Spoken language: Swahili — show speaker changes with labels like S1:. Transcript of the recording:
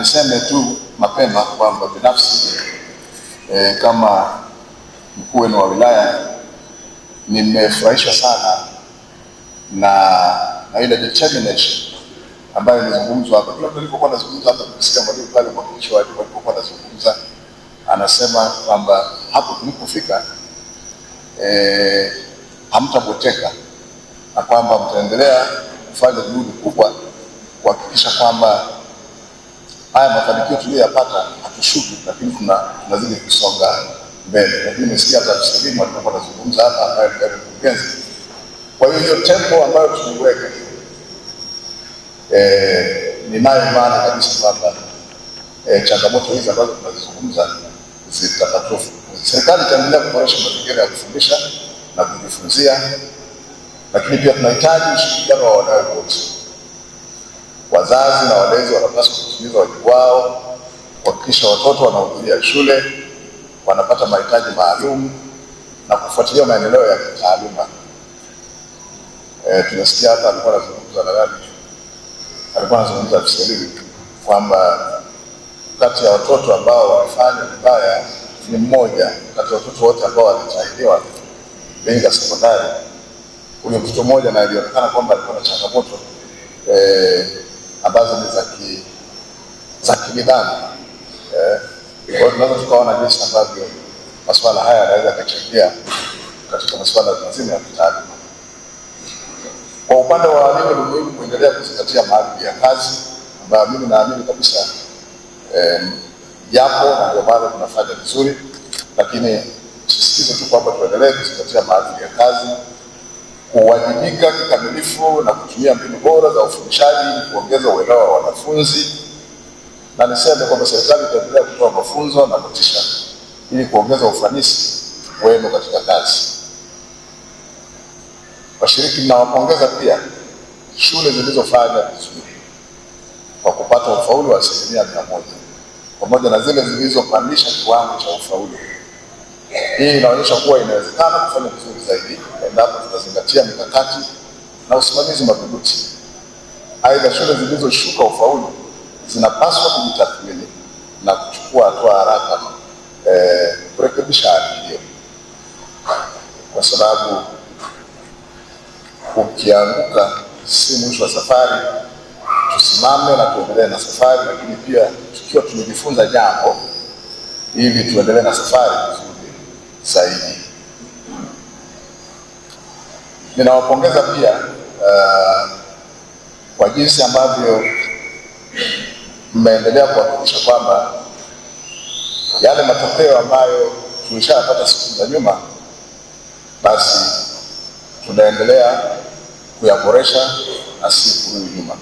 S1: Niseme tu mapema kwamba binafsi kama mkuu wenu wa wilaya nimefurahishwa sana na ile determination ambayo ilizungumzwa hapa. Kila mtu alipokuwa anazungumza hapa, tulisikia mwalimu pale, mwakilishi wa walimu alipokuwa anazungumza, anasema kwamba hapo tulipofika hamtaboteka na kwamba mtaendelea kufanya juhudi kubwa kuhakikisha kwamba haya mafanikio tuliyoyapata hatushuki, lakini tunazidi kusonga mbele. Lakini nimesikia hata Msalimu alipokuwa anazungumza hapa, ambaye ni kaimu mkurugenzi. Kwa hiyo hiyo tempo ambayo tuliweka, ninayo imani kabisa kwamba changamoto hizi ambazo tunazizungumza zitatatuliwa. Serikali itaendelea kuboresha mazingira ya kufundisha na kujifunzia, lakini pia tunahitaji ushirikiano wa wadau wote. Wazazi na walezi wanapaswa kutimiza wajibu wao, kuhakikisha watoto wanahudhuria shule, wanapata mahitaji maalum na kufuatilia maendeleo ya kitaaluma. Tunasikia hapa alikuwa anazungumza, nadhani alikuwa anazungumza Kiswahili kwamba kati ya watoto ambao walifanya vibaya ni mmoja kati ya watoto wote ambao walitahiniwa Iringa Sekondari, huyo mtoto mmoja na alionekana kwamba alikuwa na changamoto ambazo ni za kinidhamu. Kwa hiyo tunaweza tukaona jinsi ambavyo masuala haya yanaweza yakachangia katika masuala mazima ya kitaaluma. Kwa upande wa walimu ni muhimu kuendelea kuzingatia maadili ya kazi ambayo mimi naamini kabisa yapo na ndio maana tunafanya vizuri, lakini sisitize tu kwamba tuendelee kuzingatia maadili ya kazi, kuwajibika kikamilifu na kutumia mbinu bora za ufundishaji ili kuongeza uelewa wa wanafunzi. Na niseme kwamba serikali itaendelea kutoa mafunzo na motisha ili kuongeza ufanisi wenu katika kazi. Washiriki, ninawapongeza pia shule zilizofanya vizuri kwa kupata ufaulu wa 100% pamoja na zile zilizopandisha kiwango cha ufaulu. Hii inaonyesha kuwa inawezekana kufanya vizuri zaidi endapo tutazingatia mikakati na usimamizi madhubuti. Aidha, shule zilizoshuka ufaulu zinapaswa kujitathmini na kuchukua hatua haraka kurekebisha hali hiyo, kwa sababu ukianguka si mwisho wa safari. Tusimame na tuendelee na safari, lakini pia tukiwa tumejifunza jambo ili tuendelee na safari vizuri zaidi. Ninawapongeza pia kwa jinsi ambavyo mmeendelea kuhakikisha kwamba yale matokeo ambayo tulishayapata siku za nyuma, basi tunaendelea kuyaboresha na si kurudi nyuma.